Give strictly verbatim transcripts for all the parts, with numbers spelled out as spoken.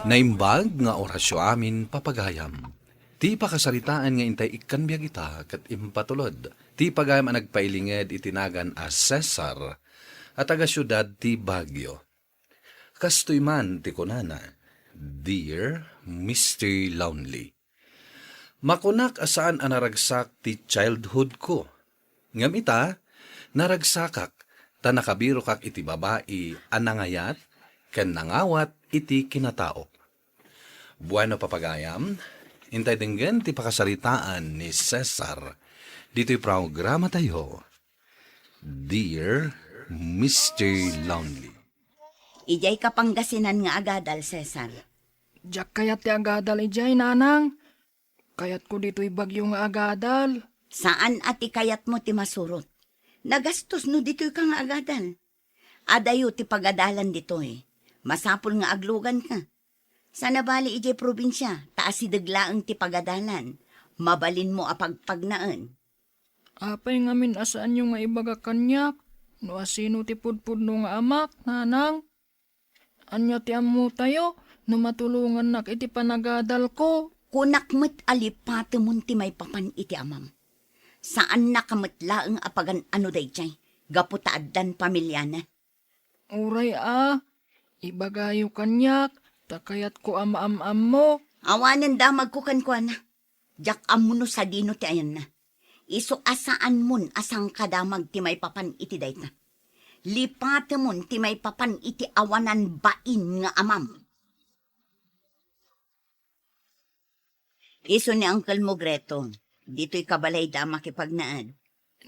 Naimbag nga orasyo amin, papagayam. Ti pakasaritaan nga intay ikkan biag ita ket impatulod ti pagayam a nagpailinged iti nagan a Cesar a taga-siudad ti Baguio. Kastoy man ti kunana, "Dear Mister Lonely, makunak a saan a naragsak ti childhood ko. Ngem ita, naragsakak ta nakabirokak iti babai a nangayat ken nangawat iti kinataok." Bueno, papagayam, intay denggen ti pakasaritaan ni Cesar ditoy programatayo, Dear Mister Lonely. Idiay ka Pangasinan nga agadal, Cesar. Diak kayat ti agadal idiay, nanang. Kayatko ditoy Baguio nga agadal. Saan a ti kayatmo ti masurot. Nagastos no ditoy ka nga agadal. Adayo ti pagadalan ditoy. Masapul nga aglugan ka. Sana bali idiay probinsia, ta asideg laeng ti pagadalan. Mabalinmo a pagpagnaen. Apay ngamin a saanyo nga ibaga kaniak no asino ti pudpudno nga amak, nanang? Ania ti ammotayo no matulongannak iti panagadalko? Kunak met a lipatemon ti maipapan iti amam. Saannaka met laeng a pagan-ano daydiay, gapu ta addan pamiliana. Uray a, ibagayo kaniak, ta kayatko a maam-ammo. Awanen damagko kenkuana. Diak ammo no sadino ti ayanna. Isu a saanmon a sangkadamag ti maipapan iti dayta. Lipatemon ti maipapan iti awanan bain nga amam. Isu ni Uncle mo, Greto. Ditoy kabalayda a makipagnaed.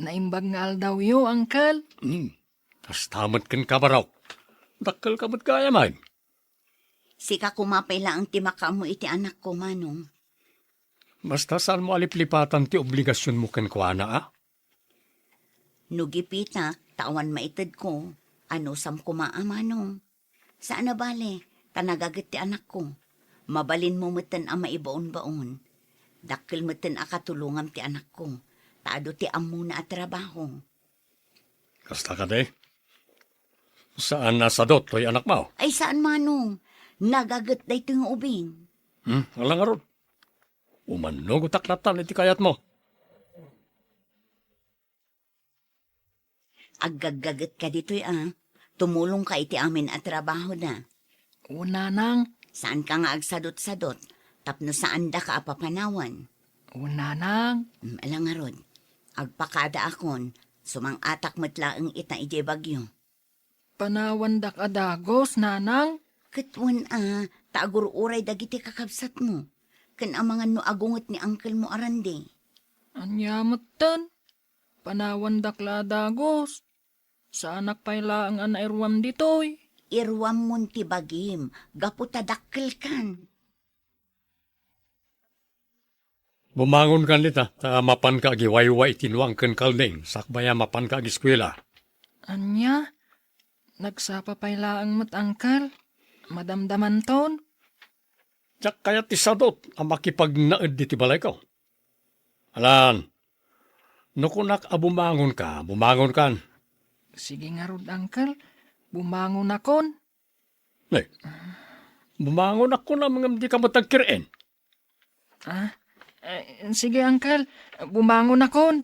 Naimbag nga aldawyo, Uncle. Hmm. Kasta met kenka, Barok. Dakkelka met gayam. Sika koma pay laeng ti makaammo iti anakko, Manong. Basta saanmo a liplipatan ti obligasionmo kenkuana, a? No gipitak, ta awan maitedko, anusam koma a, Manong. Saan a bale, ta nagaget ti anakko. Mabalinmo metten a maibaonbaon. Dakkel metten a katulongam ti anakko, ta adu ti ammona a trabaho. Kasta kadi? Saan a sadot toy anakmo? Ay, saan, Manong. Nagaget daytoy nga ubing. Hmm, ala ngarud. Umannugotak latta iti kayatmo. Aggaggagetka ditoy a. Tumulongka iti amin a trabahoda. Wen, nanang. Saanka nga agsadot-sadot tapno saandaka a papanawan. Wen, nanang. Mm, ala ngarud. Agpakadaakon, sumang-atak met laeng ita idiay Baguio. Panawandak a dagus, nanang. Ket wen a, ta agur-uray dagiti kakabsatmo, ken amangan no agunget ni uncle mo a Randy. Ania metten? Panawandak la a dagus. Saanak pay laeng a nairuam ditoy. Iruammon ti bagim, gapu ta dakkelkan. Bumangonkan ita, ta mapanka agiwaywa iti nuang ken kalding, sakbay a mapanka agiskuela. Ania? Nagsapa pay laeng met, uncle. Madamdamanton. Diak kayat ti sadot a makipagnaed diti balayko. Alan, no kunak a bumangonka, bumangonkan. Sige ngarud, uncle. Bumangonakon. Ne, bumangonakon ngem dika met agkir-en. Ah, eh, sige, uncle. Bumangonakon.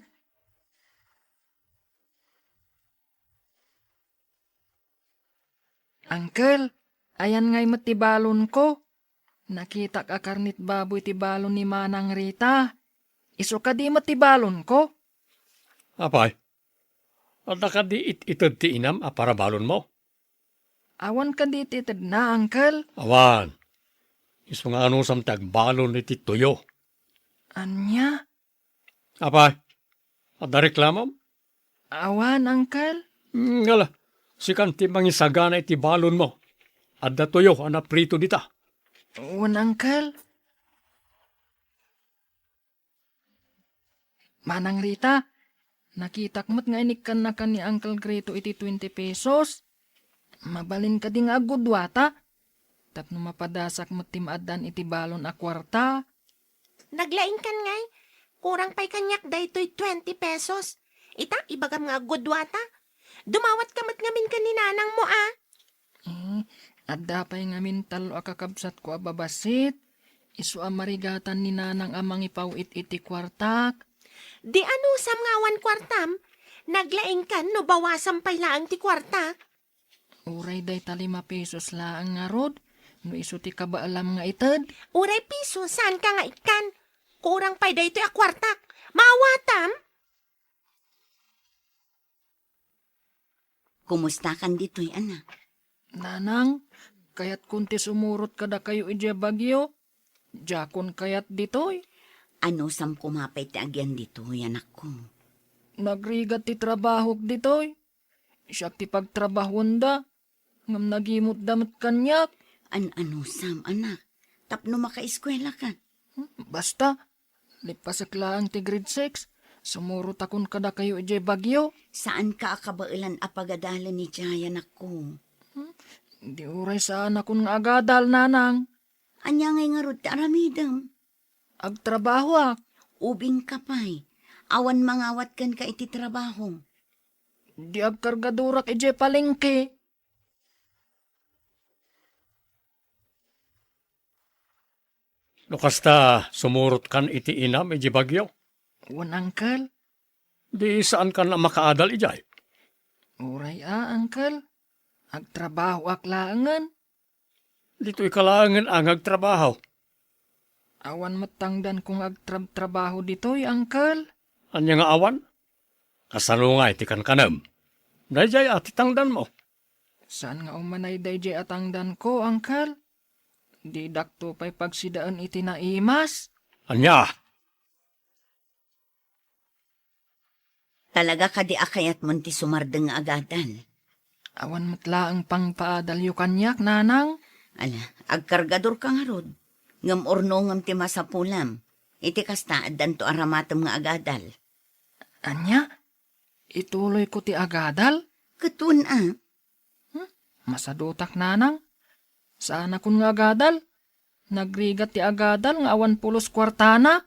Uncle, ayan ngay met ti balonko. Nakitak a karnit baboy ti balon ni Manang Rita. Isu kadi met ti balonko? Apay, adda kadi it-ited ti inam a para balonmo? Awan kadi it-itedna, uncle? Awan. Isu nga anusam ti agbalon iti tuyo. Ania? Apay, adda reklamom? Awan, uncle. Hmm, ngala, sikan ti mangisagana iti balonmo. Adda tuyo a naprito dita. Wen, uncle. Manang Rita, nakitak met nga inikkannakan ni Uncle Grito iti twenty pesos. Mabalin kadi nga agguduata? Tapno mapadasak met ti maaddaan iti balon a kuarta. Naglaingkan ngay, kurang pay kaniak daytoy twenty pesos. Ita, ibagam nga agguduata. Dumawatka met ngamin ken ni nanangmo, a. Eh, Adda pay ngamin tallo a kakabsatko a babassit, isu a marigatan ni nanang a mangipaw-it iti kuartak. Di anusam nga awan kuartam? Naglaingkan no bawasam pay laeng ti kuartak. Uray dayta lima pesos laeng ngarud, no isu ti kabaelam nga ited. Uray piso, saanka nga ikkan. Kurang pay daytoy a kuartak. Maawatam? Kumustakan ditoy, anak? Nanang, kayatkon ti sumurot kadakayo idiay Baguio. Diakon kayat ditoy. Anusam koma pay ti agian ditoy, anakko? Nagrigat ti trabahok ditoy. Siak ti pagtrabahuanda, ngem nagimutda met kaniak. An-anusam, anak? Tapno makaeskuelaka. Hmm, basta, lipasek laeng ti grade six, sumurotakon kadakayo idiay Baguio. Saanka a kabaelan a pagadalen idiay, anakko? Hmm, di uray saanakon nga agadal, nanang. Ania ngay ngarud ti aramidem? Agtrabahoak. Ubingka pay. Awan mangawat kenka iti trabaho. Di agkargadorak idiay palengke. No kasta, sumurotkan iti inam idiay Baguio? Wen, uncle. Di saankan a makaadal idiay? Uray a, uncle. Agtrabahoak laengen. Ditoyka laengen a nga agtrabaho. Awan met tangdanko nga agtrabtrabaho ditoy, uncle. Ania nga awan? Kasano ngay ti kankanem? Daydiay a ti tangdanmo. Saan nga umanay daydiay a tangdanko, uncle? Didakto pay pagsidaen iti naimas? Ania? Talaga kadi a kayatmon ti sumardeng nga agadal? Awan met laeng pangpaadalyo kaniak, nanang. Ala, agkargadorka ngarud. Ngem urnongem ti masapulam. Iti kasta, addanto aramatem nga agadal. Ania? Ituloyko ti agadal? Ket wen a. Hmm? Masadutak, nanang. Saanakon nga agadal. Nagrigat ti agadal nga awan pulos kuartana.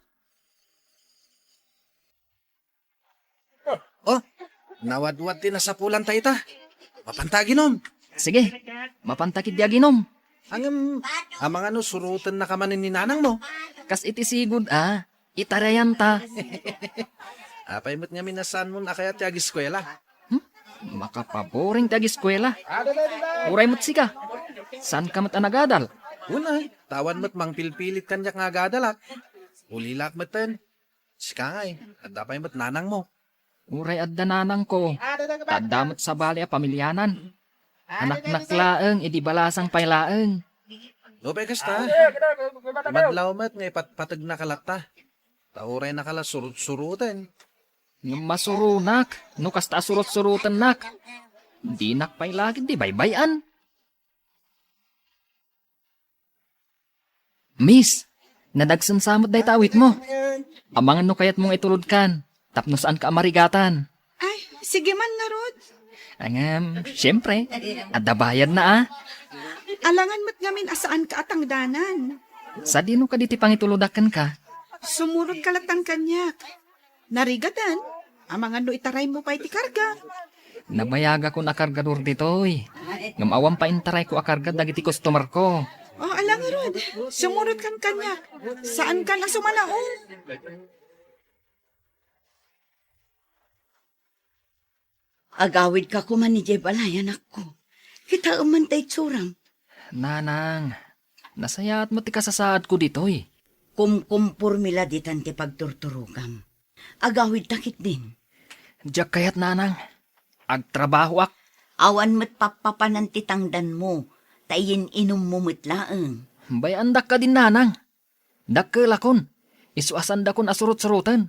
Oh, nawadwad ti nasapulan ta ita. Mapanta aginom. Sige, mapanta ketdi aginom. Ngem, amangan no surotennaka manen ni nanangmo? Kas iti sigud a, itarayanta. Apay met ngamin a saanmon a kayat ti ageskuela? Hmm? Makapaboring ti ageskuela. Uray met sika. Saanka met a nagadal? Wen a, ta awan met mangpilpilit kaniak nga agadalak. Ulilaak metten. Sika ngay, adda pay met nanangmo. Uray adda nanangko, ta adda met sabali a pamilianan. Anaknak laeng idi balasang pay laeng. No pay kasta, madlaw met nga ipatpategnaka latta. Ta uraynaka la surot-suroten. Ngem masuronak, no kasta a surot-surotennak. Dinak pay la ketdi baybay-an. Miss, nadagsensa met dayta awitmo. Amangan no kayatmo nga itulodkan, tapno saanka a marigatan. Ay, sige man ngarud. Ngem, siempre, adda bayadna a. Alangan met ngamin a saanka a tangdanan. Sadino kadi ti pangitulodak kenka? Sumurotka lattan kaniak. Narigaten, amangan no itaraymo pay ti karga. Nabayagakon a kargador ditoy. Ngem awan pay intarayko a karga dagiti customerko. Oh, ala ngarud, sumurotkan kaniak. Saankan a sumanaon. Agawidka koma idiay balay, anakko. Kitaem man ta itsuram. Nanang, nasayaat met ti kasasaadko ditoy. Kumkumpormi la ditan ti pagturturogam. Agawidta ketdin. Diak kayat, nanang. Agtrabahoak. Awan met pappapanan ti tangdanmo, ta iyin-inummo met laeng. Bay-andak kadin, nanang. Dakkelakon, isu a saandakon a surot-suroten.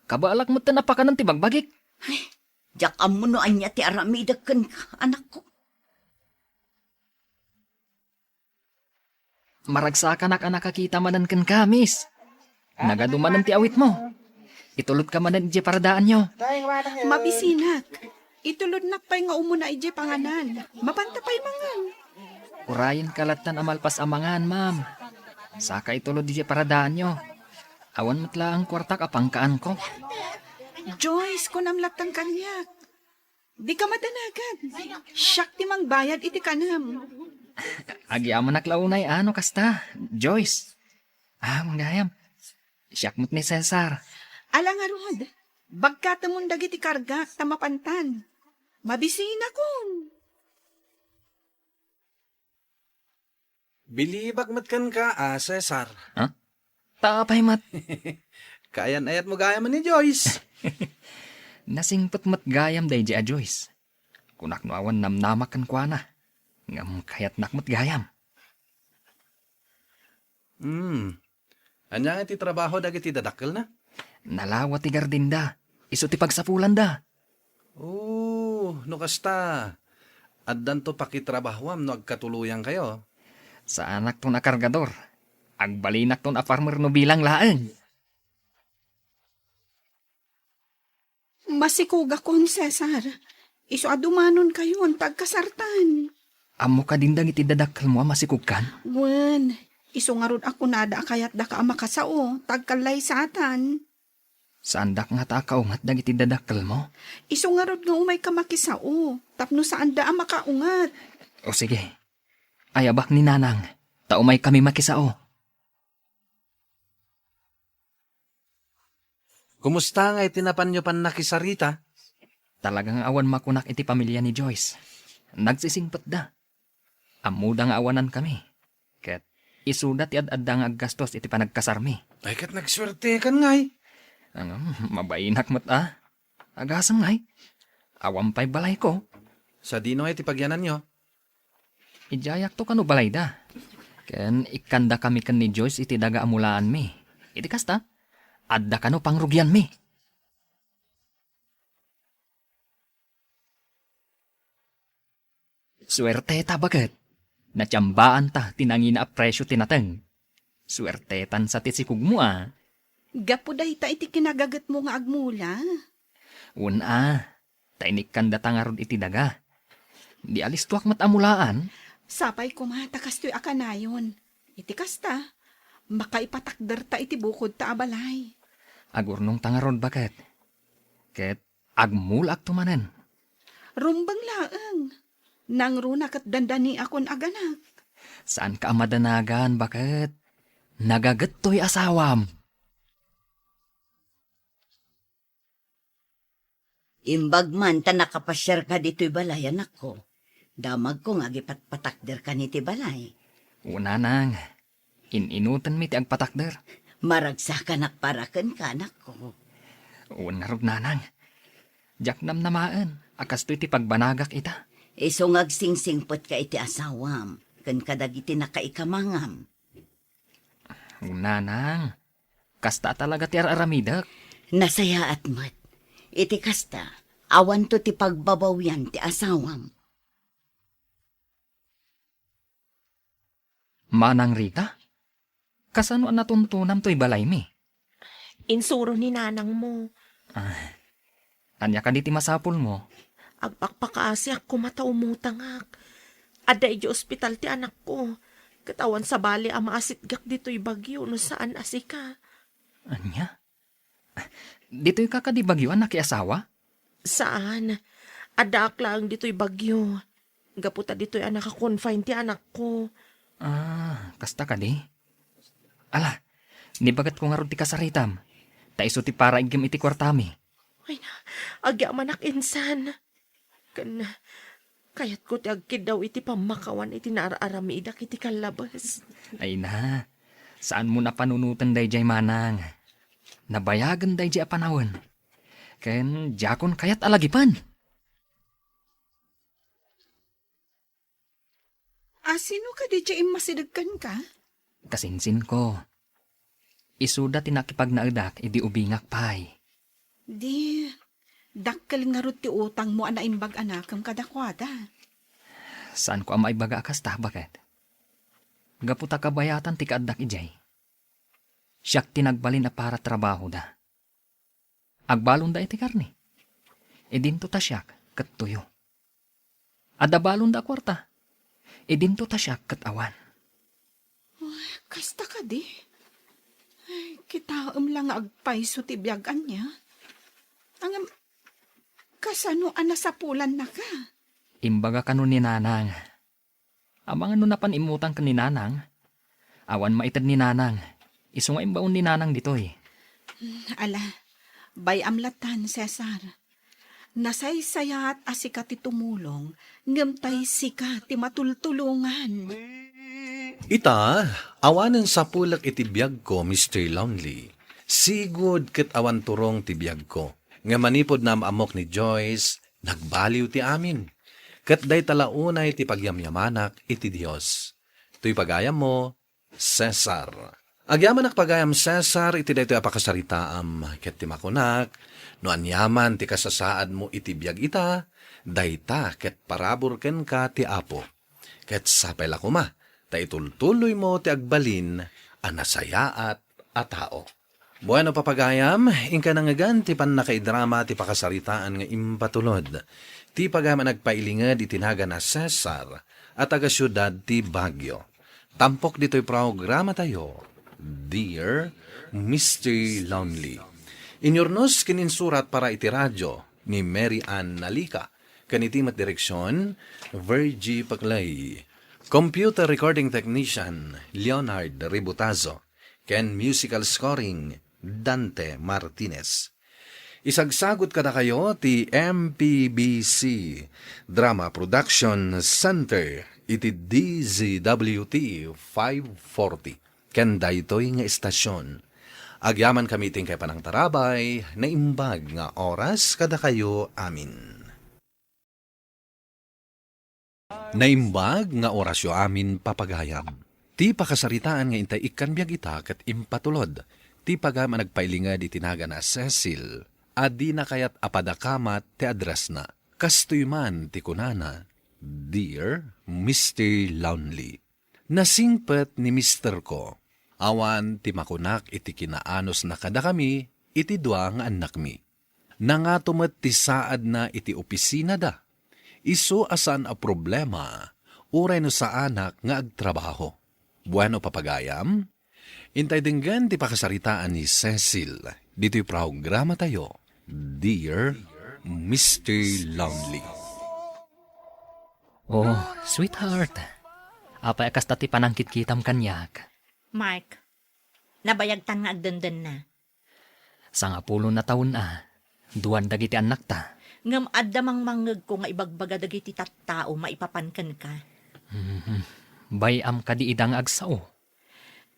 Kabaelak metten a pakanen ti bagbagik. Ay, diak ammo no ania ti aramidek kenka, anakko. Maragsakanak a nakakita manen kenka, miss. Nagadu manen ti awitmo. Itulodka manen idiay paradaanyo. Mabisinak. Itulodnak pay nga umuna idiay panganan. Mapanta pay mangan. Urayenka lattan a malpas a mangan, ma'am. Saka itulod idiay paradaanyo. Awan met laeng kuartak a pangkaanko. Joyce, kunam lattan kaniak. Dika madanagan. Siak ti mangbayad iti kanem. Agyamanak la unay a no kasta, Joyce. Ah, gayam. Siak met ni Cesar. Ala ngarud, bagkatemon dagiti kargak ta mapantan. Mabisinakon. Bilibak met kenka a, Cesar. Ha? Ta apay met? Kaayan-ayatmo gayam ni Joyce. Nasingpet met gayam daydi a Joyce. Kunak no awan namnamak kenkuana. Ngem kayatnak met gayam. Hmm. Ania nga ti trabaho dagiti dadakkelna? Nalawa ti gardinda. Isu ti pagsapulanda. Oh, no kasta, addanto pakitrabahoam no agkatuloyangkayo. Saanakton a kargador. Agbalinakton a farmer no bilang laeng. Masikogakon, Cesar. Isu a dumanonkayon ta agkasartan. Ammo kadin dagiti dadakkelmo a masikogkan? Wen, isu ngarud a kunada a kayatdaka a makasao, ta agkallaysatan. Saandak ngata a kaunget dagiti dadakkelmo? Isu ngarud nga umayka makisao, tapno saanda a makaunget. O sige, ayabak ni Nanang, ta umaykami makisao. Kumusta nga iti napanyo pannakisarita? Talaga nga awan makunak iti pamilia ni Joyce. Nagsisingpetda. Ammoda nga awanankami. Ket isuda ti ad-adda nga aggastos iti panagkasarmi. Ay, ket nagsuertekan ngay. Ngem, mabainak met a. Agasem ngay. Awan pay balayko. Sadino ngay ti pagyananyo? Idiayakto kano balayda. Ken ikkandakami ken ni Joyce iti daga a mulaanmi. Iti kasta, adda kano pangrugianmi. Suerteta, baket. Natiambaanta ti nangina a presio ti nateng. Suertetan sa ti sikogmo a. Gapu dayta iti kinagagetmo nga agmula. Wen a, ta inikkandata ngarud iti daga. Di alistoak met a mulaan. Sapay koma ta kastoy a kanayon. Iti kasta, makaipatakderta iti bukodta a balay. Agurnongta ngarud, baket. Ket agmulaakto manen. Rumbeng laeng. Nangruna ket dandaniakon aganak. Saanka a madanagan, baket. Nagagettoy asawam. Imbag man ta nakapasiarka ditoy balay, anakko. Damagko nga agipatpatakderkan iti balay. O, nanang, in-inutenmi ti agpatakder. Maragsakanak para kenka, anakko. Wen ngarud, nanang. Diak namnamaen a kastoy ti pagbanagak ita. Isu nga agsingsingpetka iti asawam ken kadagiti nakaikamangam. O, nanang, kasta a talaga ti ar-aramidek. Nasayaat met. Iti kasta, awanto ti pagbabawian ti asawam. Manang Rita, kasano a natuntonam toy balaymi? Insuro ni nanangmo. Ah, ania kadi ti masapulmo? Agpakpakaasiak koma ta umutangak. Adda idiay ospital ti anakko, ket awan sabali a maasitgak ditoy Baguio no saan a sika. Ania? Ditoyka kadi Baguio a nakiasawa? Saan. Addaak laeng ditoy Baguio. Gapu ta ditoy a naka-confine ti anakko. Ah, kasta kadi? Ala, ibagatko ngarud ti kasaritam, ta isu ti para iggem iti kuartami. Ay na, agyamanak insan. Ken, kayatko ti agkiddaw iti pammakawan iti naar-aramidak iti kallabes. Ay na, saanmo a panunoten daydiay, manang. Nabayagen daydiay a panawen. Ken diakon kayat a lagipen. A, sino kadi ti immasideg kenka? Kasinsinko. Isuda ti nakipagnaedak idi ubingak pay. Di, dakkel ngarud ti utangmo a naimbag a nakem kadakuada. Saanko a maibaga a kasta, baket. Gapu ta kabayatan ti kaaddak idiay. Siak ti nagbalin a para trabahoda. Agbalonda iti karne. Idinto ta siak ket tuyo. Adda balonda a kuarta. Idinto ta siak ket awan. Uy, kasta kadi? Ay, kitaem la nga agpayso ti biag ania. Ngem, kasano a nasapulannaka? Imbaga kano ni nanang. Amangan no napan immutang ken ni Nanang. Awan maited ni Nanang. Isu nga imbaon ni Nanang ditoy. Ala, bay-am latan, Cesar. Nasaysayat a sika ti tumulong, ngem tay sika ti matultulongan. Ita, awanen sapulek iti biagko, Mister Lonely. Sigud ket awan turong ti biagko. Ngem manipud naam-ammok ni Joyce, nagbaliw ti amin. Ket dayta la unay ti pagyamyamanak iti Dios. Toy pagayammo, Cesar. Agyamanak pagayam, Cesar, iti daytoy a pakasaritaam, ket ti makunak, no aniaman ti kasasaadmo iti biag ita, dayta ket parabur kenka ti Apo. Ket sapay la koma, ta itultuloymo ti agbalin a nasayaat a tao. Bueno, papagayam, inka nangngegan ti pannakaidrama ti pakasaritaan nga impatulod. Ti pagayam a nagpailinged iti nagan a Cesar a taga siudad ti Baguio. Tampok ditoy programatayo, Dear Mister Lonely. Inyurnos ken insurat para iti radio ni Mary Ann Nalica, ken iti met direksion, Virgie Paclay. Computer recording technician, Leonard Ributazo. Ken musical scoring, Dante Martinez. Isagsagut kadakayo ti M P B C Drama Production Center iti D Z W T five forty. Ken daytoy nga istasyon, agyamankami iti inkay panangtarabay, naimbag nga oras kadakayo amin. Naimbag nga orasyo amin, papagayam. Ti pakasaritaan nga intay ikkan biag ita ket impatulod ti pagayam a nagpailinged iti nagan a Cecil a dina kayat a padakamat ti addressna. Kastoy man ti kunana, Dear Mister Lonely. Nasingpet ni misterko. Awan ti makunak iti kinaanusna kadakami iti dua nga annakmi. Nangato met ti saadna iti opisinada. Isu a saan a problema, uray no saanak nga agtrabaho. Bueno, papagayam, intay denggen ti pakasaritaan ni Cecil ditoy programatayo, Dear Mister Lonely. Oh, sweetheart. Apay a kasta ti panangkitkitam kaniak? Mark, nabayagtan nga agdendenna. Sangapulo na taon a, duan dagiti annakta. Ngem adda mangmangngegko nga ibagbaga dagiti tattao maipapan kenka. Mhm. Bay-am kadi ida nga agsao?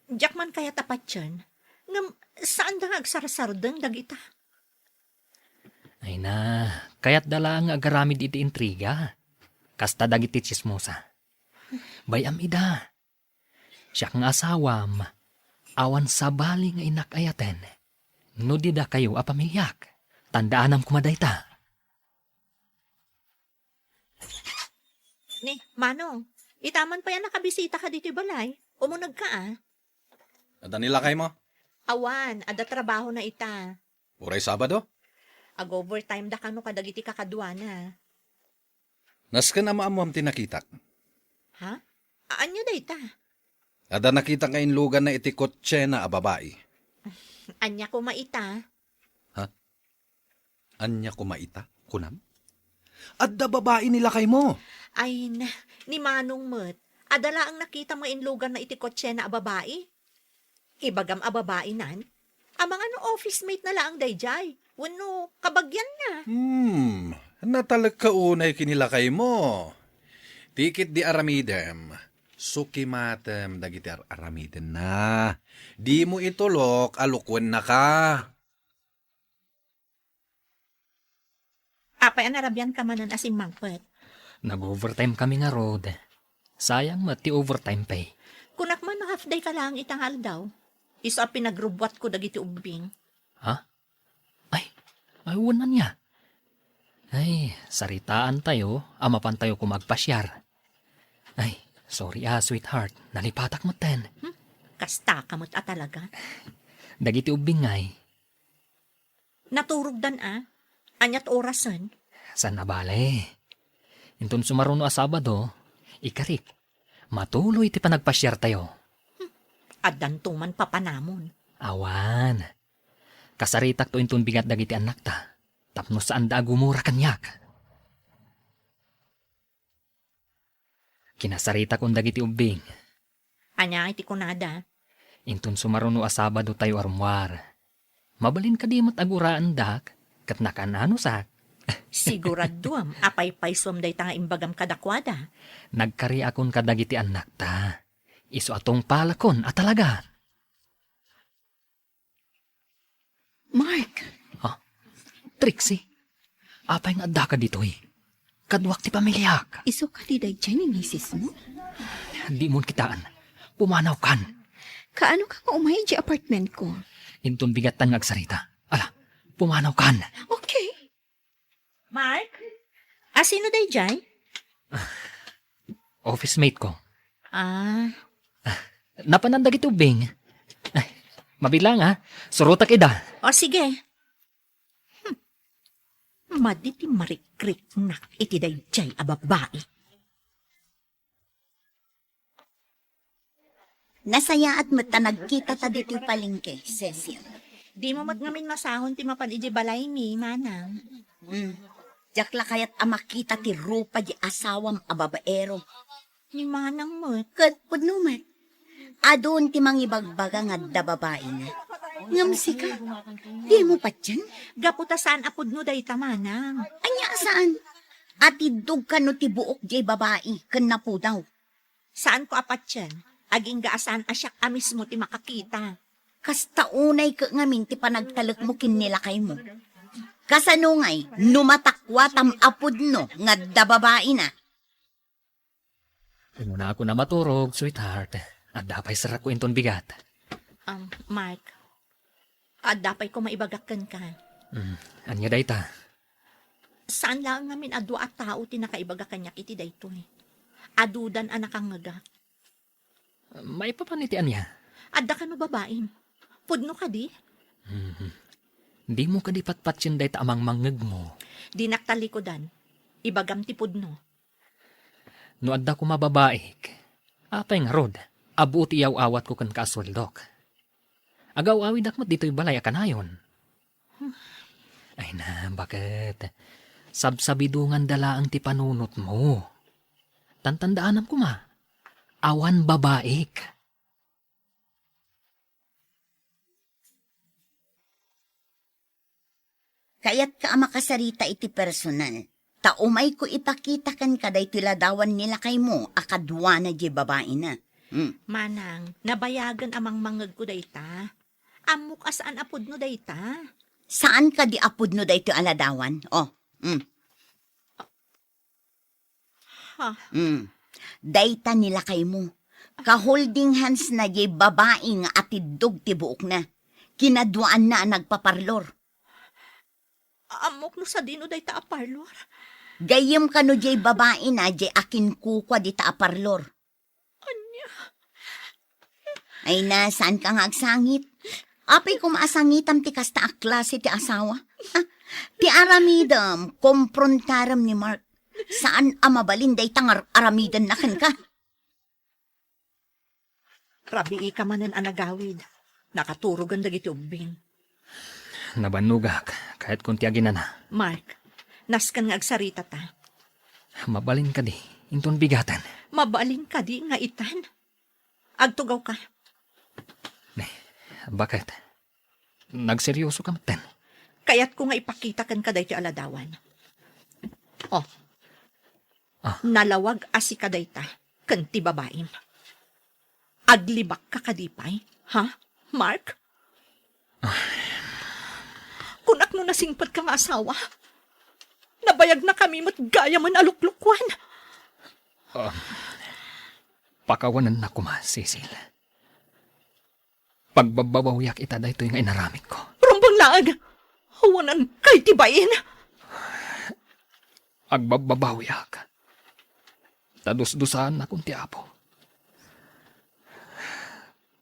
Diak man kayat a patien, ngem saanda nga agsarsardeng dagita. Ay na, kayatda laeng nga agaramid iti intriga. Kasta dagiti tsismosa. Bay-am ida. Siak nga asawam, awan sabali nga innak ayaten. No didakayo a pamiliak, tandaanam koma dayta. Ni, Manong, ita man pay a nakabisita ka ditoy balay. Umuneg ka, a. Adda ni lakaymo? Awan, adda trabahona ita. Uray Sabado? Ag-overtime da kano kadagiti kakaduana. Nasken a maammoam ti nakitak. Ha? A-, ania dayta? Adda nakitak nga inluganna iti kotsena a babai. Ania koma ita? Ha? Ania koma ita, kunam? Adda babai ni lakaymo. Ay na, ni Manong met, adda laeng nakitam nga inluganna iti kotsena a babai. Ibagam a babainan? Amangan no office mate na laeng daydiay, wenno kabagianna. Hmm, natalekka unay ken ni lakaymo. Ti ketdi aramidem, sukimatem dagiti ar-aramidenna. Dimo itulok a lukuennaka. Apay a narabianka manen a simmangpet? Nag-overtime kami ngarud. Sayang met ti overtime pay. Kunak man no half day ka laeng ita nga aldaw. Isu a pinagrubuatko dagiti ubbing. Ha? Ay, ay, wen ania. Ay, saritaantayo a mapantayo koma agpasiar. Ay, sorry a, sweetheart. Nalipatak metten. Hmm? Kasta ka met a talaga. Dagiti ubbing ngay. Naturogdan a? Aniat orasen? Saan a bale. Inton sumaruno a Sabado, ikarik, matuloy ti panagpasiartayo. Hmm. Addanto man papanamon. Awan. Kasaritakto inton bigat dagiti annakta, tapno saanda a gumura kaniak. Kinasaritakon dagiti ubbing. Ania iti kunada? Inton sumaruno a Sabado tayo a rummuar. Mabalin kadi met a guraendak ket nakan-anusak? Siguraduam a paypaysuam dayta nga imbagam kadakuada. Nagkariakon kadagiti annakta. Isu a tungpalakon a talaga. Mark! Ah, Trixie, apay nga addaka ditoy? Kaduak ti pamiliak. Isu kadi daydiay ni misis mo? Dimon kitaen. Pumanawkan. Kaano ka nga umay idiay apartment ko? Inton bigattan nga agsarita. Ala, pumanawkan. Okay. Mark? A, sino daydiay? Office mate ko. Ah. Napanan dagiti ubbing. Ay, mabilang, ha? Surotak ida. O, sige. Hmm. Madi ti marikriknak iti daydiay a babai. Nasayaat met ta nagkita ta ditoy palengke, Cecil. Dimo met ngamin masahon ti mapan idiay balaymi, manang. Hmm. Diak la kayat a makita ti rupa di asawam a babaero. Ni manang met. Ket pudno met. Adun ti mangibagbaga nga adda babaina. Ngem sika, dimo patien? Gapu ta saan a pudno dayta, manang. Ania a saan? Atiddog kano ti buok diay babai ken napudaw? Saanko a patien, agingga a saan a siak a mismo ti makakita. Kasta unay ket ngamin ti panagtalekmo ken ni lakaymo. Kasano ngay no matakuatam a pudno nga adda babaina? Umuna ako na maturog, sweetheart. Adda pay serrekko inton bigat. Um, Mark, adda pay ko maibagak kenka. Mm, ania dayta? Saan laeng ngamin a dua a tao ti nakaibaga kaniak iti daytoy. Adudan a nakangngegak. Maipapan iti ania? Adda kano babaim? Pudno kadi? Mhm. Dimo kadi patpatien dayta a mangmangngegmo? Dinak talikudan. Ibagam ti pudno. No adda koma babaik, apay ngarud, abu ti iyaw-awatko kenka a sueldok. Agaw-awidak met ditoy balay a kanayon. Ay na, baket? Sabsabidonganda laeng ti panunotmo. Tantandaanam koma, awan babaik. Kayatka a makasarita iti personal, ta umayko ipakita kenka daytoy ladawan ni lakaymo a kaduana diay babaina. Hmm. Manang, nabayagen a mangmangngegko dayta. Ammok a saan a pudno dayta. Saan kadi a pudno daytoy a ladawan? Oh, hmm. Ha? Mm. Dayta ni lakaymo. Ka-holding hands na diay babai nga atiddog ti buokna. Kinaduaanna a nagpaparlor. Ammok no sadino dayta a parlor. Gayyem kano diay babaina diay akinkukua dita a parlor. Ania? Ay na, saanka nga agsangit? Apay koma a sangitam ti kasta a klase ti asawa? Ha? Ti aramidem, komprontarem ni Mark. Saan a mabalin dayta nga ar-aramidenna kenka. Rabiika manen a nagawid. Nakaturogen dagiti ubbing. Nabannogak, kayatkon ti aginana. Mark, nasken nga agsaritata. Mabalin kadi, inton bigaten. Mabalin kadi nga itan? Agtugawka. Ne, baket? Nagseryosoka metten? Kayatko nga ipakita kenka daytoy a ladawan. Oh. Ah. Nalawag a sika dayta ken ti babaim. Aglibakka kadi pay? Ha, Mark? Ah. Kunak no nasingpetka nga asawa. Nabayagnakami met gayamen a luklukuan. Ah. Pakawanennak koma, Cecil. Pagbabbabawiak ita daytoy nga inaramidko. Rumbeng laeng! Awanan kay ti bain! Agbabbabawiak. Ta dusdusaannakon ti Apo.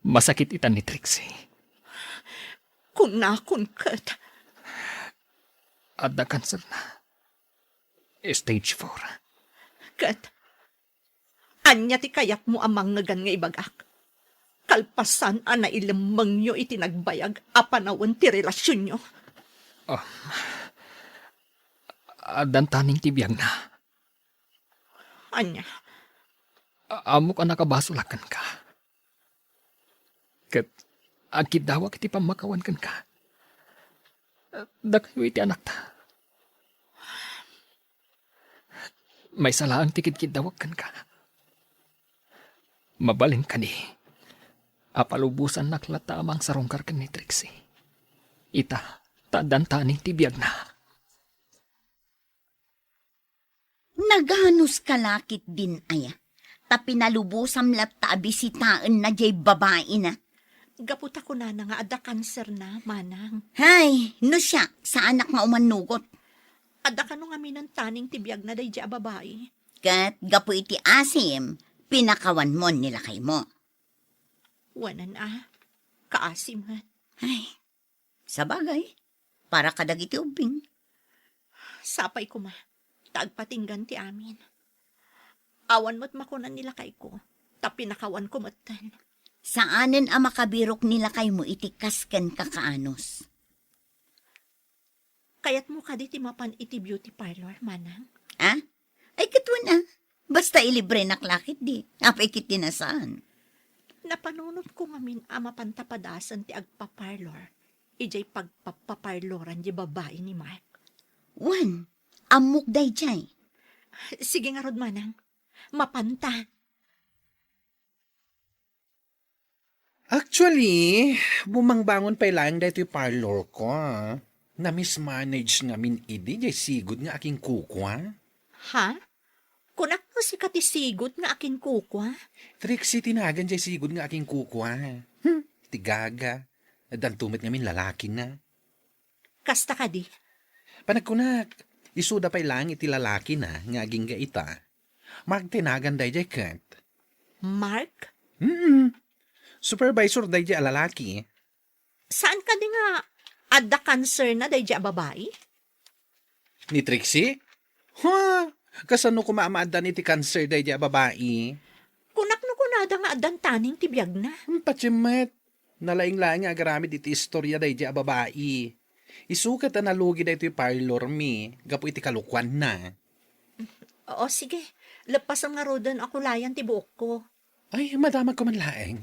Masakit ita ni Trixie. Kunakon ket. Adda kanserna. Stage four. Ket, ania ti kayatmo a mangngegan nga ibagak? Kalpasan a nailemmengyo iti nagbayag a panawen ti relasionyo. Ah, addan taning ti biagna. Ania? A-, ammok a nakabasolak kenka. Ket agkiddawak iti pammakawan kenka. Dakayo iti anakta. Maysa laeng ti kidkiddawak kenka. Mabalin kadi a palubosannak latta a mangsarungkar ken ni Trixie. Ita, ta addan taning ti biagna. Naganuska la ketdin aya, ta pinalubosam latta a bisitaenna diay babaina. Gapu ta kunana nga adda kanserna, manang. Hay, no siak, saanak nga umannugot. Adda kano ngamin taning ti biagna daydi a babai? Ket gapu iti asim, pinakawanmon ni lakaymo. Wanan a, kaasim met. Ay, sabagay, para kadagiti ubbing. Sapay koma, ta agpatinggan ti amin. Awan met makunan ni lakayko, ta pinakawanko metten. Saanen a makabirok ni lakaymo iti kas ken kakaanus. Kayatmo kadi ti mapan iti beauty parlor, manang? Ah? Ay, ket wen a. Basta ilibrenak la ketdi. Apay ketdi a saan? Napanunotko ngamin a mapanta padasen ti agpa-parlor idiay pagpappaparloran ti babai ni Mark. Wen, ammok daydiay. Sige ngarud, manang. Mapanta. Actually, bumangbangon pay laeng daytoy parlor ko, ah. Na-mismanage ngamin idi jay sigud nga akinkukua. Ha? Kunak no sika ti sigud nga akinkukua? Trixie ti nagan jay sigud nga akinkukua. Hmm, ti gaga. Addanto met ngamin lalakina. Kasta kadi? Panagkunak, isuda pay laeng iti lalakina nga agingga ita. Mark ti nagan daydiay ket. Mark? Mm. Supervisor daydiay a lalaki. Saan kadi nga adda kanserna daydiay a babai? Ni Trixie? Ha? Kasano koma a maaddan iti kanser daydiay a babai? Kunak no kunada nga addan taning ti biagna. Hmm, patiem met. Nalaing laeng nga agaramid iti istoria daydiay a babai. Isu ket a nalugi daytoy parlor mi gapu iti kalokuanna. Oo, sige. Leppasem ngaruden a kulayan ti buokko. Ay, madamagko man laeng.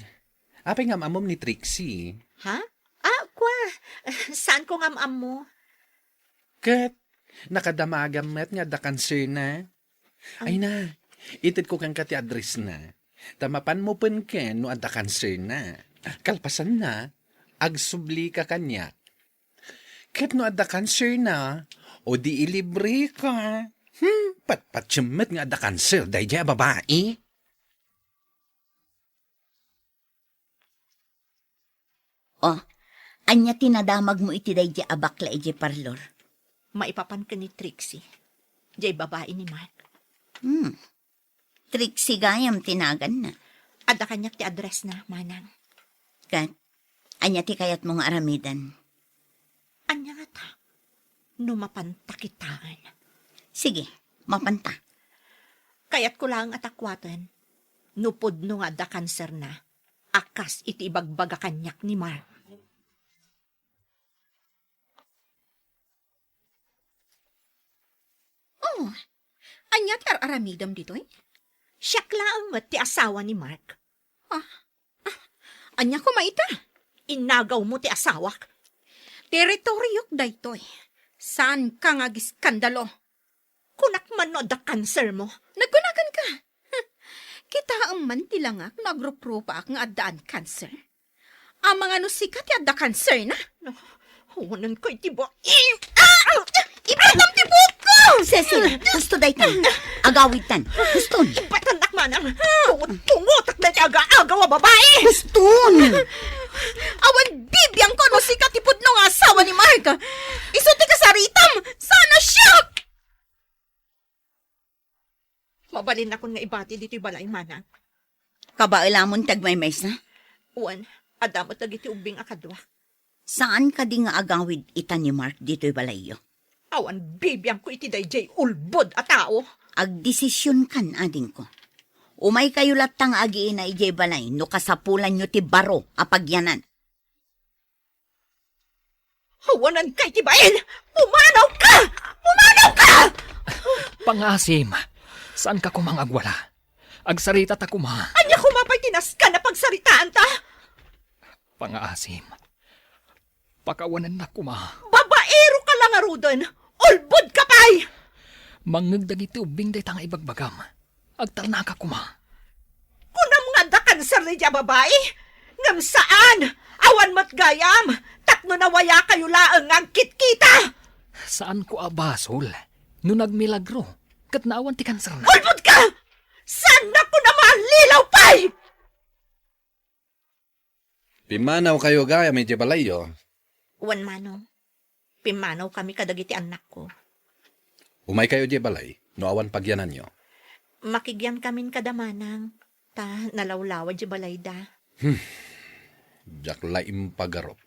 Apay nga am-ammom ni Trixie? Ha? Ah, kua. Saanko nga am-ammo. Ket, nakadamagam met nga adda kanserna. Ay na, itedko kenka ti addressna. Ta mapanmo pen ken no adda kanserna. Kalpasanna, agsublika kaniak. Ket no adda kanserna, o di ilibreka. Hmm, patpatiem met nga adda kanser daydiay a babai. Oh, ania ti nadamagmo iti daydiay a bakla idiay parlor? Maipapan ken ni Trixie, diay babai ni Mark. Hmm. Trixie gayam ti naganna. Adda kaniak ti addressna, manang. Ket, ania ti kayatmo nga aramiden? Ania ngata? No mapanta kitaen. Sige, mapanta. Kayatko laeng a takuaten no pudno nga adda kanserna a kas iti ibagbaga kaniak ni Mark. Oh, ania ti ar-aramidem ditoy? Siak laeng met ti asawa ni Mark. Ah, ah, ania koma ita? Inagawmo ti asawak. Teritoriok daytoy. Saanka nga agiskandalo. Kunak man no adda kansermo. Nagkunakan ka. Kitaem man ti langak no agruprupaak nga addaan kanser. Amangan no sika ti adda kanserna. No, awanan kay ti ba-, i-, ah! Ipatam ti buokko! Cecil, husto daytan. Agawidtan. Huston. Ipatannak manang. Tungot-tungotak dayta aga-agaw a babai. Huston! Awan bibiangko no sika ti pudno nga asawa ni Mark. Isu ti kasaritam. Sana siak! Mabalinnakon nga ibati ditoy balay, manang. Kabaelamon ti agmaymaysa? Wen, adda met dagiti ubbing a kaduak. Saan kadi nga agawid ita ni Mark ditoy balayyo? Awan bibiangko iti daydiay ulbod a tao. Agdesisionkan, adingko. Umaykayo latta nga agiina idiay balay no kasapulanyo ti baro a pagyanan. Awanan kay ti bain! Pumanaw ka! Pumanaw ka! Pangaasim, saanka koma nga agwala? Agsaritata koma. Ania koma pay ti nasken a pagsaritaanta? Pangaasim. Pakawanennak koma. Babaeroka la ngaruden. Ulbodka pay! Mangngeg dagiti ubbing dayta nga ibagbagam. Agtalnaka koma. Kunam nga adda kanser daydiay a babai? Ngem saan! Awan met gayam tapno nawayakayo laeng nga agkitkita! Saanko a basol no nagmilagro ket naawan ti kanserna. Ulbodka! Saannak kunam a allilaw pay! Pimmanawkayo gayam idiay balayyo? Wen, Manong. Pimmanawkami kadagiti annakko. Umaykayo idiay balay no awan pagyananyo. Makigyankamin kada Manang, ta nalawlawa diay balayda. Hmm. Diak la impagarup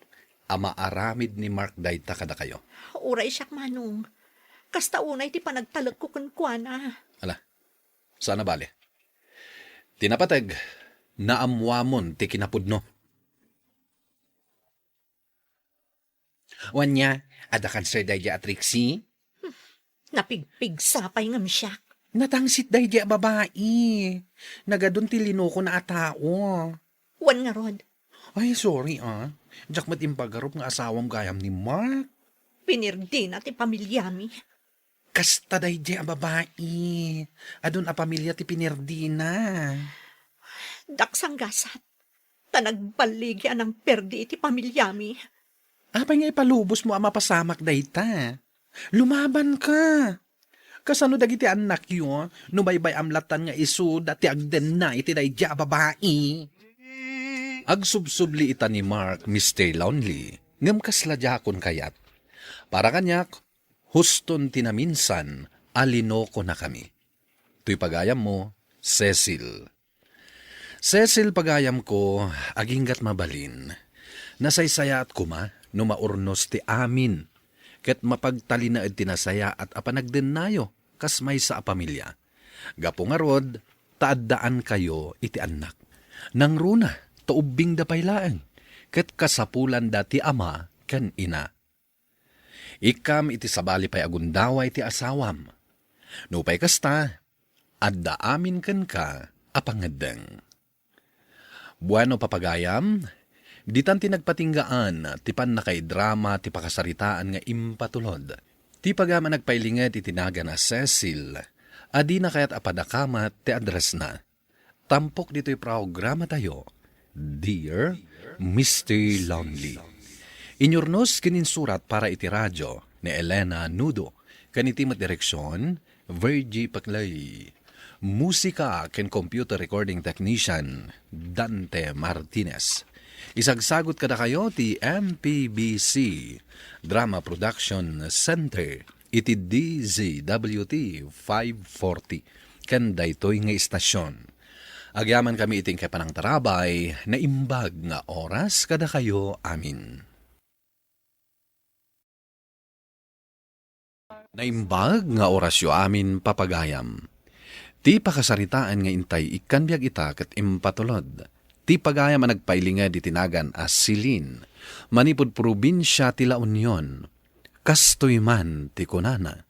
a maaramid ni Mark dayta kadakayo. Uray siak, Manong. Kasta unay ti panagtalekko kenkuana. Ala, saan a bale. Ti napateg, naammuamon ti kinapudno. Wen nia, adda kanser daydiay a Trixie? Napigpigsa pay ngem siak. Natangsit daydiay a babai. Nagadun ti linokona a tao. Wen ngarud. Ay, sorry, ah. Diak met impagarup nga asawam gayam ni Mark. Pinirdina ti pamiliami. Kasta daydiay a babai. Adun a pamilia ti pinirdina. Diak sanggasat. Ta nagballigi a nangperdi iti pamiliami. Apay nga ipalubosmo a mapasamak dayta? Lumabanka. Kasano dagiti annakyo no baybay-am lattan nga isuda ti agdenna iti daydiay a babai? Agsubsubli ita ni Mark, Mister Lonely, ngem kasla diakon kayat. Para kaniak, huston ti naminsan a linokonakami. Toy pagayammo, Cecil. Cecil, pagayamko, aginggat mabalin. Nasaysayaat koma no maurnos ti amin, ket mapagtalinaed ti nasayaat a panagdennayo kas maysa a pamilia. Gapu ngarud, ta addaankayo iti annak. Nangruna, ta ubbingda pay laeng, ket kasapulanda ti ama ken ina. Ikkam iti sabali pay a gundaway ti asawam. Nupay kasta, adda amin kenka a pangeddeng. Bueno, papagayam, ditan ti nagpatinggaan ti pannakaidrama ti pakasaritaan nga impatulod. Ti pagayam a nagpailinged iti nagan a Cecil, a dina kayat a padakamat ti addressna. Tampok ditoy programatayo, Dear Mister Lonely. Inyurnos ken insurat para iti radio ni Elena Nudo, ken iti met direksion, Virgie Paclay. Musika ken computer recording technician, Dante Martinez. Isagsagut kadakayo ti M P B C Drama Production Center iti D Z W T five forty ken daytoy nga istasion. Agyamankami iti inkay panangtarabay, naimbag nga oras kadakayo amin. Naimbag nga orasyo amin, papagayam. Ti pakasaritaan nga intay ikkan biag ita ket impatulod. Ti pagayam a nagpailinged iti nagan a Celine, manipud probinsia ti La Union. Kastoy man ti kunana,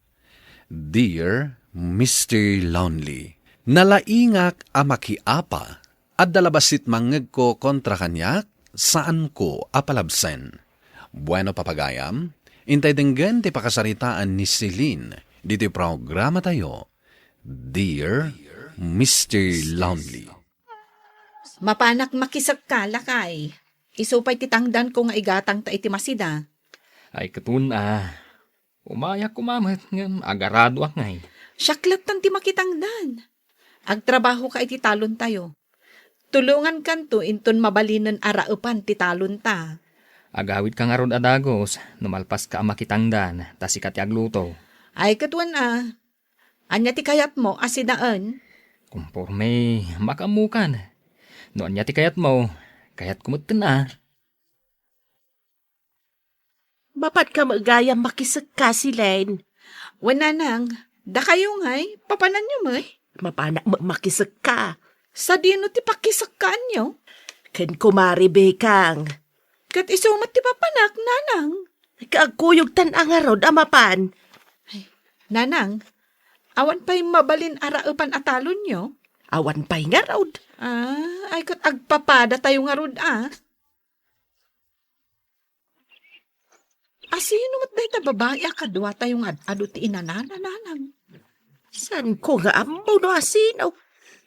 Dear Mister Lonely, nalaingak a makiapa. Adda la bassit mangngegko kontra kaniak, saanko a palabsen. Bueno, papagayam, intay denggen ti pakasaritaan ni Celine ditoy programatayo, Dear Mister Lonely. Mapanak makisekka, lakay. Isu pay ti tangdanko nga igatangta iti masida. Ay, ket wen a. Umayak koma met ngem agaradoak ngay. Siak lattan ti makitangdan. Agtrabahoka iti talontayo. Tulongankanto inton mabalinen a raepan ti talonta. Agawidka ngarud a dagus no malpaska a makitangdan, ta sika ti agluto. Ay, ket wen a. Ania ti kayatmo a sinaen? Komporme, makaammokan. No ania ti kayatmo, kayatko metten a. Mapanka met gayam makisekka, Celine. Wen, nanang, dakayo ngay, papananyo met? Mapanak met makisekka. Sadino ti pakisekkaanyo? Ken kumare Bekang. Ket isu met ti papanak, nanang. Agkuyogtan a ngarud a mapan. Ay, nanang, awan pay mabalin a raepan a talonyo? awan pay ngarud. Ah, ay ket agpapadatayo ngarud, a. Asino met dayta babai a kaduatayo nga ad-adu ti inanana, nanang? Saanko nga ammo no asino?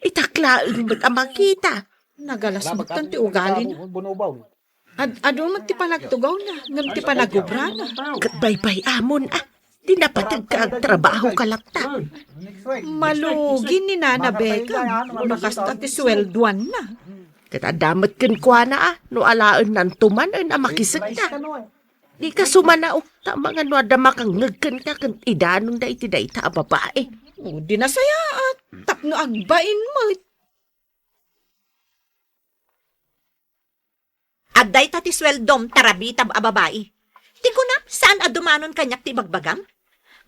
Itak laeng met a makita. Nagalas met ti ugalina. Ad-adu met ti panagtugawna, ngem ti panagubrana. Ket baybay-amon, a. Di napateg ka agtrabaho ka latta. Malugi ni Nana Bekang, no kasta ti sueldoanna. Ket adda met kenkuana, a, no alaennanto manen a makisekda. Di ka sumanao, ta amangan no adda makangngeg kenka ken idanonda iti dayta a babai. O, di nasayaat, tapno agbain met. Adda ita ti sueldom, tarabitab a babai. Ti kunam, saan a dumanon kaniak ti ibagbagam?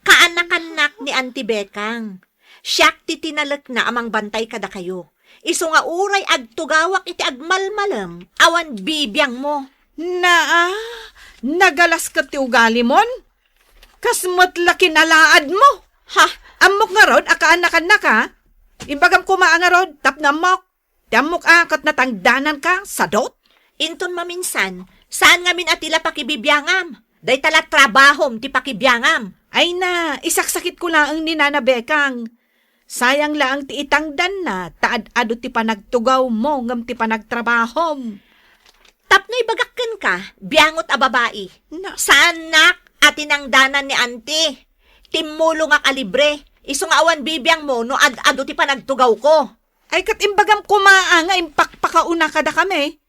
Kaanakannak ni Auntie Bekang. Siak ti tinalekna a mangbantay kadakayo. Isu nga uray agtugawak iti agmalmalem, awan bibiangmo. Naa, nagalas ket ti ugalimon? Kas met la kinalaadmo. Ha? Ammok ngarud a kaanakannaka? Imbagam koma a ngarud, tapno ammok. Ti ammok a ket natangdananka, sadot? Inton maminsan, saan ngamin a ti la pakibibiangam. Dayta la trabahom ti pakibiangam. Ay na, isaksakitko laeng ni Nana Bekang. Sayang laeng ti itangdanna, ta ad-adu ti panagtugawmo ngem ti panagtrabahom. Tapno ibagak kenka, biangot a babai. Na- Saannak a tinangdanan ni Auntie. Timmulongak a libre. Isu nga awan bibiangmo no ad-adu ti panagtugawko. Ay, ket imbagam koma a nga impakpakauna kadakami.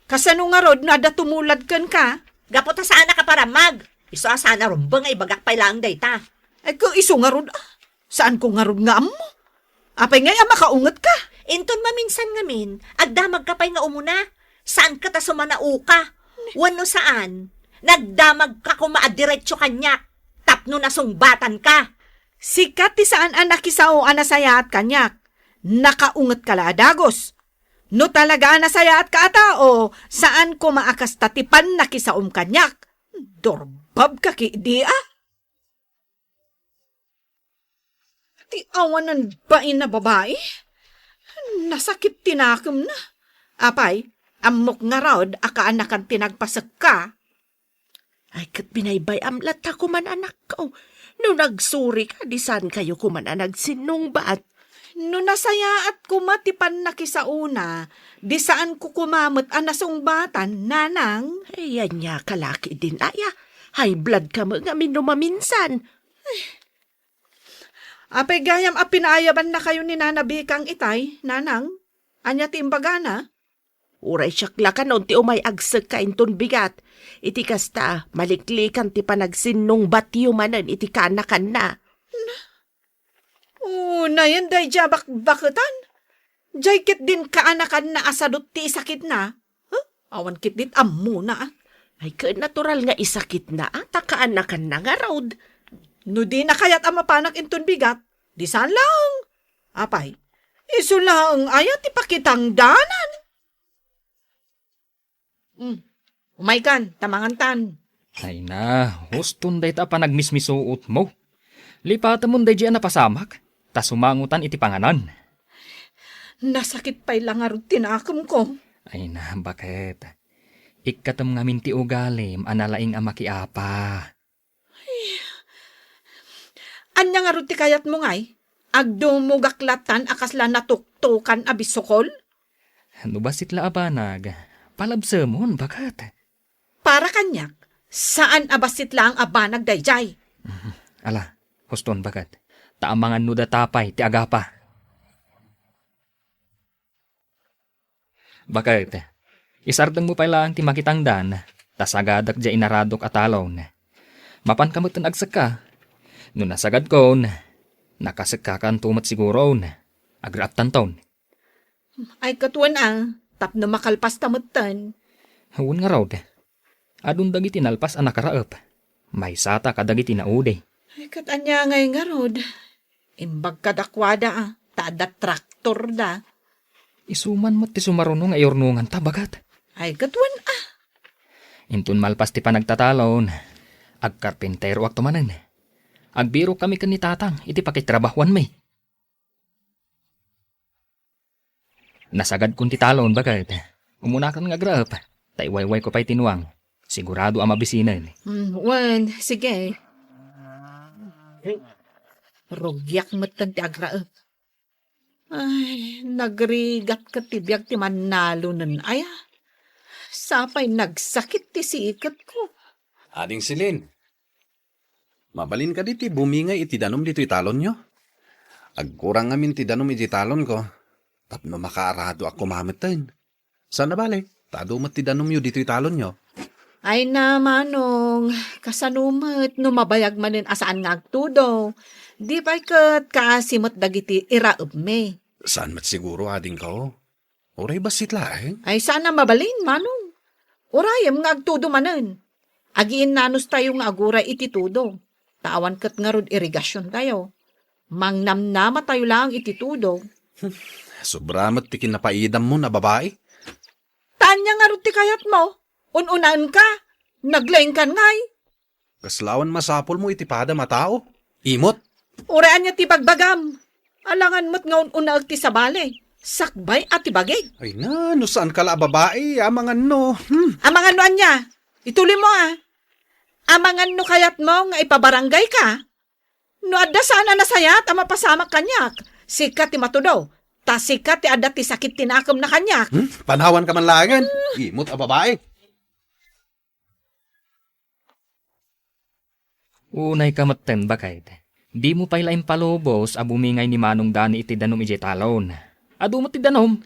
Kasano ngarud no adda tumulad kenka? Gapu ta saanak a parammag. Isu a saan a rumbeng nga ibagak pay laeng dayta. Ay, ket isu ngarud, a. Saanko ngarud nga ammo. Apay ngay a makaungetka? Inton maminsan ngamin, agdamagka pay nga umuna. Saan ket a sumanaoka? Wenno saan, nagdamagka koma a diretso kaniak tapno nasungbatanka. Sika ti saan a nakisao a nasayaat kaniak. Nakaungetka la a dagus. No talaga a nasayaatka a tao, saan koma a kasta ti pannakisaom kaniak. Durbabka ketdi, a. Ti awanan bain a babai? Nasakit ti nakemna. Apay, ammok ngarud a kaanakan ti nagpasekka. Ay, ket binaybay-am latta koman, anakko. No nagsurika, di saankayo koman a nagsinnungbat. No nasayaat koma ti pannakisaona, di saanko koma met a nasungbatan, nanang. Ay, ania ka la ketdin, aya. High blood ka met ngamin no maminsan. Apay gayam a pinaayabannakayo ni Nana Bikang itay, nanang? Ania ti imbagana? Uray siak la kanon ti umay agsekka inton bigat. Iti kasta, maliklikan ti panagsinnungbatyo manen iti kaanakanna. Unayen daydiay a bakbaketan. Diay ketdin kaanakanna a sadot ti isakitna. Huh? Awan ketdin ammona, a. Ay, ket natural nga isakitna, a, ta kaanakanna ngarud. No dina kayat a mapanak inton bigat, di saan laeng. Apay, isu laeng aya ti pakitangdanan. Hmm. Umaykan, ta mangantan. Ay na, huston dayta a panagmismisuotmo. Lipatemon daydiay a napasamak, ta sumangotan iti panganan. Nasakit pay la ngarud ti nakemko. Ay na, baket? Ikkatem ngamin ti ugalim a nalaing a makiapa. Ania ngarud ti kayatmo ngay? Agdumogak latan a kasla natuktokan a bisukol? No bassit la a banag, palabsemon, baket. Para kaniak, saan a bassit laeng a banag daydiay. Mhm. Ala, huston, baket. Ta amangan no data pay ti agapa. Baket, isardengmo pay laeng ti makitangdan, ta sagadak diay inaradok a talon. Mapanka metten agsekka. No nasagadkon, nakasekkakanto met siguron. Agraattanton. Ay, ket wen a, tapno makalpasta metten. Wen ngarud. Adun dagiti nalpas a nakaraep. Maysata kadagiti naudi. Ay, ket ania ngay ngarud? Imbag kadakuada, a, ta adda traktorda. Isu man met ti sumaruno nga iyurnonganta, baket. Ay, ket wen a. Inton malpas ti panagtatalon, agkarpinteroakto manen. Agbirokkami ken ni Tatang iti pakitrabahuanmi. Nasagadkon ti talon, baket. Umunakan nga agraep, ta iwaywayko pay ti nuang. Sigurado a mabisinen. Hmm, wen, sige. Rugiak metten ti agraep. Ay, nagrigat ket ti biag ti mannalonen aya. Sapay nagsakit ti siketko. Ading Celine, mabalin kadi ti bumingay iti danum ditoy talonyo? Agkurang ngamin ti danum iti talonko, tapno makaaradoak koma metten. Saan a bale, ta adu met ti danumyo ditoy talonyo. Ay na, Manong, kasano met no mabayag manen a saan nga agtudo? Di pay ket kaasi met dagiti iraebmi. Saan met siguro, adingko? Uray bassit laeng? Ay, saan a mabalin, Manong. Urayem nga agtudo manen. Agiinnanos tayo nga aguray iti tudo, ta awan ket ngarud irigasion tayo. Mangnamnama tayo laeng iti tudo. Sobra met ti kinapaidammo a babai. Ta ania ngarud ti kayatmo? Un-unaenka? Naglengkan ngay? Kasla awan masapulmo iti padam a tao? Imot? Uray ania ti bagbagam? Alangan met nga un-unaek ti sabali. Sakbay a ti bagik. Ay na, no saanka la a babai, amangan no. Hmm. Amangan no ania? Itulimo a. Amangan no kayatmo nga ipabarangay ka? No adda saan a nasayaat a mapasamak kaniak, sika ti matudo, ta sika ti adda ti sakit ti nakemna kaniak. Hmm? Panawanka man laengen. Imot a babai. Unayka metten, baket. Dimo pay la impalubos a bumingay ni Manong Dani iti danum idiay talon. Adu met ti danum.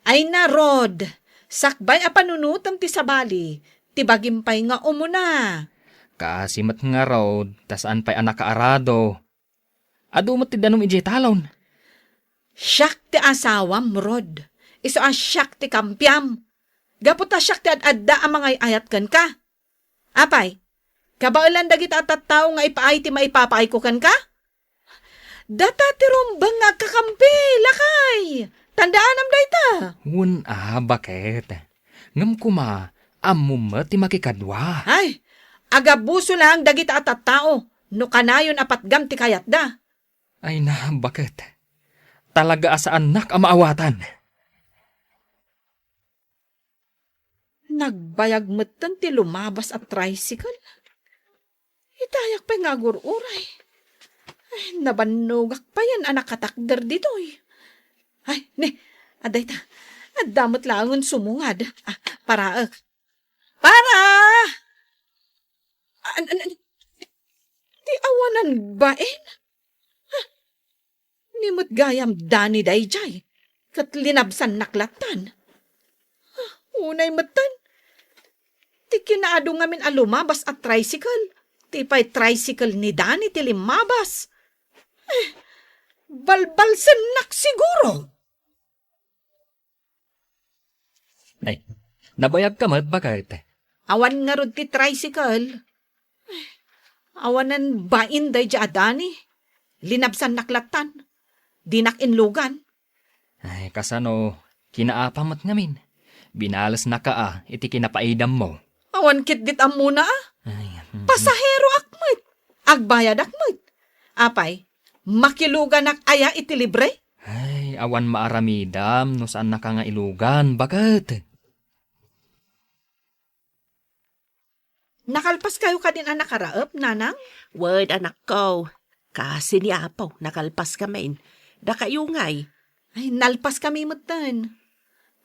Ay na, Rod, sakbay a panunotem ti sabali, ti bagim pay nga umuna. Kaasi met ngarud, ta saan pay a nakaarado. Adu met ti danum idiay talon. Siak ti asawam, Rod. Isu a siak ti kampiam. Gapu ta siak ti ad-adda a mangay-ayat kenka. Apay, kabaelan dagita a tattao nga ipaay ti maipapaayko kenka? Data ti rumbeng nga agkakampi, lakay! Tandaanam dayta! Wen a, baket. Ngem koma, ammom met ti makikadua. Ay, agabuso laeng dagita a tattao no kanayon a patgam ti kayatda. Ay na, baket. Talaga a saannak a maawatan. Nagbayag metten ti lumabas a tricycle. Itayak pay nga agur-uray. Ay, nabannogak payen a nakatakder ditoy. Ay, ni, adda ita. Adda met laengen sumungad. Ah, paraek. Para! An-, an-, an-, ti awanan bain? Ni met gayam Dani daydiay, ket linabsannak lattan. Ah, unay metten. Ti kinaadu ngamin a lumabas a tricycle, ti pay tricycle ni Dani ti limmabas. Eh, balbalsennak siguro. Ay, nabayagka met, baket? Awan ngarud ti tricycle. Awanen bain daydiay a Dani. Linabsannak lattan. Dinak inlugan. Ay, kasano, kinaapa met ngamin. Binalesnaka a iti kinapaidammo. Awan ketdit ammona a. Ay, mm. Pasaheroak met. Agbayadak met. Apay, makiluganak aya iti libre? Ay, awan maaramidam no saannaka nga ilugan, baket. Nakalpaskayo kadin a nakaraep, nanang? Wen, anakko. Kaasi ni Apo, nakalpaskamin. Dakayo ngay? Ay, nalpaskami metten.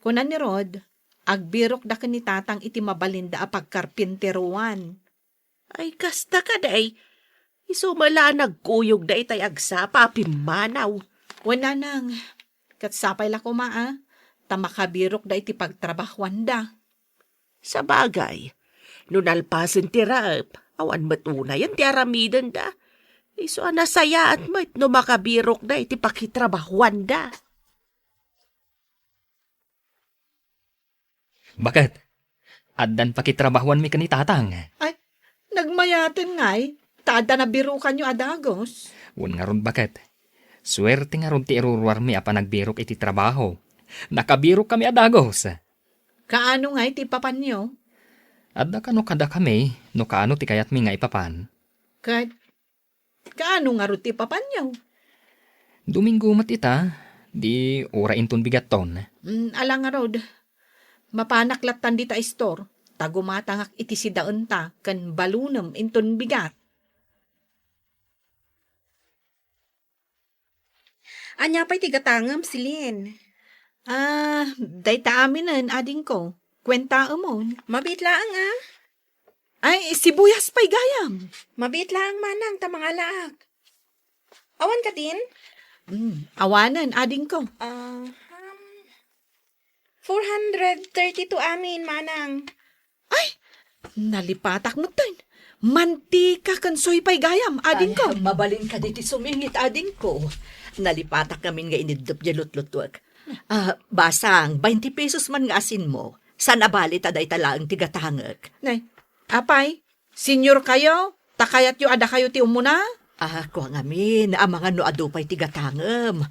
Kuna ni Rod, agbirokda ken ni Tatang iti mabalinda a pagkarpinteroan. Ay, kasta kadi. Isu met la a nagkuyogda itay agsapa a pimmanaw. Wen, nanang, ket sapay la koma a, ta makabirokda iti pagtrabahuanda. Sabagay, no nalpasen ti raep, awan met unayen ti aramidenda. Isu a nasayaat met no makabirokda iti pakitrabahuanda. Baket, addan pakitrabahuanmi ken ni Tatang? Ay, nagmayaten ngay, ta adda nabirukanyo a dagus. Wen ngarud, baket. Suerte ngarud ti iruruarmi a panagbirok iti trabaho. Nakabirokkami a dagus. Kaano ngay ti papanyo? Adda kano kadakami no kaano ti kayatmi nga ipapan. Ket kaano ngarud ti papanyo? Domingo met ita, Di uray inton bigatton. Mm, ala ngarud. Mapanak lattan dita istor, ta gumatangak iti sidaenta ken balunem inton bigat. Ania pay ti gatangem, Celine? Ah, dayta aminen, adingko. Kuentaemon. Mabiit laeng, ah. Ay, sibuyas pay gayam. Mabiit laeng manang ta mangalaak. Awan kadin? Mm, awanen, adingko. Ah, um, four hundred thirty-two amin, manang. Ay, nalipatak metten. Mantika ken soy pay gayam, adingko. Ay, mabalin kadi ti sumingit, adingko. Nalipatak ngamin nga iniddep diay lutlutuek. Ah, basang, bainte pesos man nga asinmo. Saan a bali ta dayta laeng ti gatangek. Nay, apay, senior kayo? Ta kayatyo a dakayo ti umuna? Ah, kua ngamin, amangan no adu pay ti gatangem.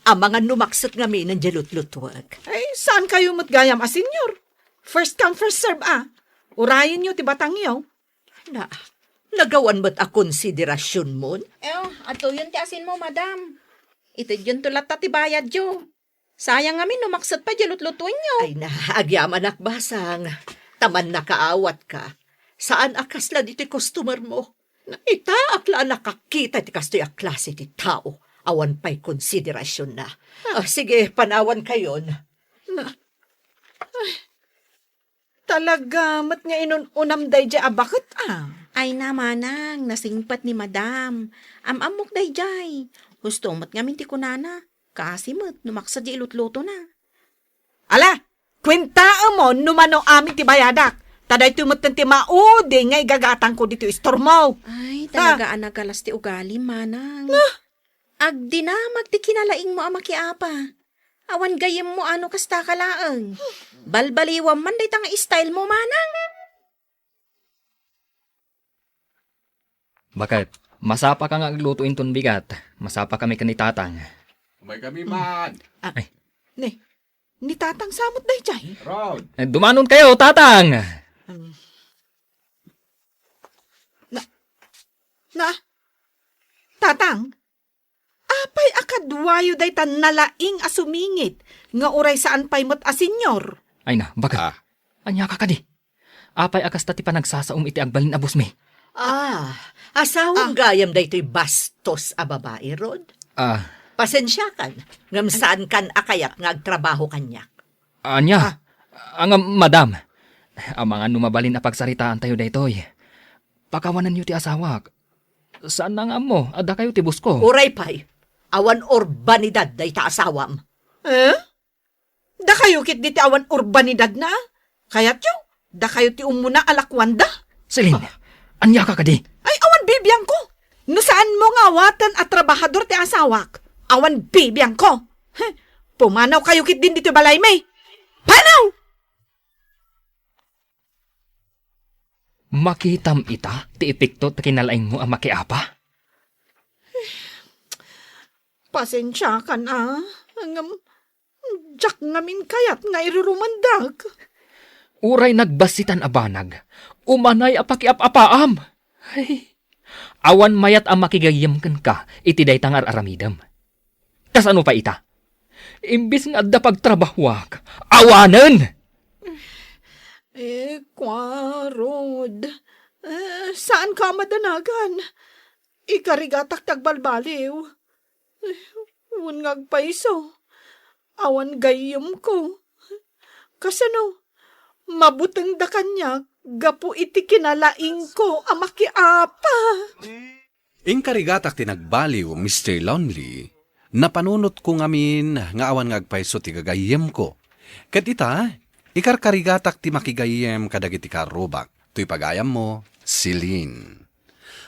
Amangan no makset ngamin diay lutlutuek. Ay, saan kayo met gayam a senior? First come, first serve, ah. Urayenyo ti batangyo. Na, nagawan met a konsiderasionmon? Eh, oh, atuyon ti asinmo, madam. Itedyonto latta ti bayadyo. Sayang ngamin no makset pay diay lutlutuenyo. Ay na, agyamanak basang. Ta mannakaawatka. Saan a kasla ditoy customer mo. Itaak la a nakakita ti kastoy a klase ti tao. Awan pay konsiderasionna. Ah, sige, panawan kayon. Na, ay, talaga met nga inun-unam daydiay a baket, ah. Ay na, manang, nasingpet ni madam. Am-ammok daydiay. Husto met ngamin ti kunana. Kaasi met no makset diay ilutlutona. Ala, kuentaemon no mano amin ti bayadak. Ta daytoy metten ti maudi nga igagatangko ditoy istormo. Ay, ha? Talaga a nagalas ti ugalim, manang. Nah. Agdinamag ti kinalaingmo a makiapa. Awan gayyemmo a no kasta ka laeng. Balbaliwam man dayta nga style mo, manang. Baket, masapa ka nga agluto inton bigat. Masapa kami ken ni Tatang. Umay kami man. Ah, ay. Ni, ni Tatang sa met daydiay? Rod. Eh, dumanon kayo, Tatang! Um, na, na, Tatang? Apay a kaduayo dayta nalaing a sumingit nga uray saan pay met a senior? Ay na, baket. Ah. Ania ka kadi? Apay a kasta ti panagsasaom iti agbalin a bosmi? Ah, asawam gayam daytoy bastos a babai, Rod? Ah. Pasensiakan, ngem saankan a kayat nga agtrabaho kaniak. Ania? Ah. Ah, ngem, madam, amangan no mabalin a pagsaritaantayo daytoy. Pakawanenyo ti asawak. Saan na nga ammo, adda kayo ti bosko. Uray pay, awan urbanidad dayta asawam. Eh? Dakayo ketdi ti awan urbanidadna? Kayatyo, dakayo ti umuna a lakuanda? Celine, ania ka kadi? Ay, awan bibiangko. No saanmo nga awaten a trabahador ti asawak, awan bibiangko. Heh, pumanaw kayo ketdin ditoy balaymi. Panaw! Makitam ita ti epekto ti kinalaingmo a makiapa? Pasensiakan a, ngem diak ngamin kayat nga irurumendak. Uray nagbassitan a banag, umanay a pakiap-apaam. Ay, awan mayat a makigayyem kenka iti dayta nga ar-aramidem. Kasano pay ita? Imbes nga adda pagtrabahuak, awanen! Eh, kua, Rod. Eh, saanka a madanagan. Ikarigatak ti agbalbaliw. Eh, wen nga agpayso, awan gayyemko. Kasano? Mabutengda kaniak gapu iti kinalaingko a makiapa. Inkarigatak ti nagbaliw, Mister Lonely. Napanunotko ngamin nga awan nga agpayso ti gagayyemko. Ket ita, ikarkarigatak ti makigayyem kadagiti karrubak. Toy pagayammo, Celine.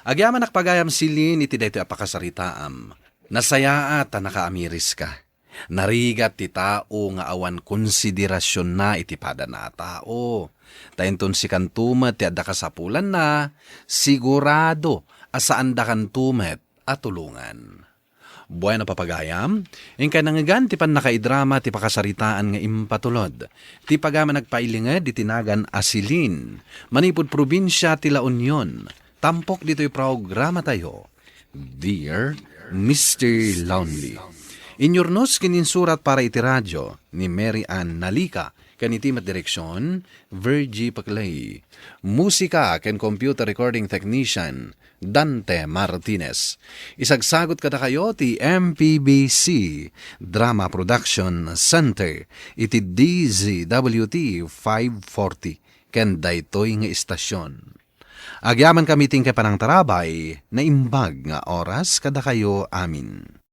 Agyamanak pagayam, Celine, iti daytoy a pakasaritaam. Nasayaat a nakaamiriska. Narigat ti tao nga awan konsiderasionna iti padana a tao. Ta inton sikanto met ti adda kasapulanna, sigurado a saandakanto met a tulongan. Bueno, papagayam, inkay nangngegan ti pannakaidrama ti pakasaritaan nga impatulod. Ti pagayam a nagpailinged iti nagan a Celine, manipud probinsia ti La Union, tampok ditoy programatayo, Dear Mister Lonely. Inyurnos ken insurat para iti radio ni Mary Ann Nalica, ken iti met direksion, Virgie Paclay. Musika ken computer recording technician, Dante Martinez. Isagsagut kadakayo ti M P B C Drama Production Center iti D Z W T five forty ken daytoy nga istasion. Agyamankami ti inkay panangtarabay, naimbag nga oras kadakayo amin.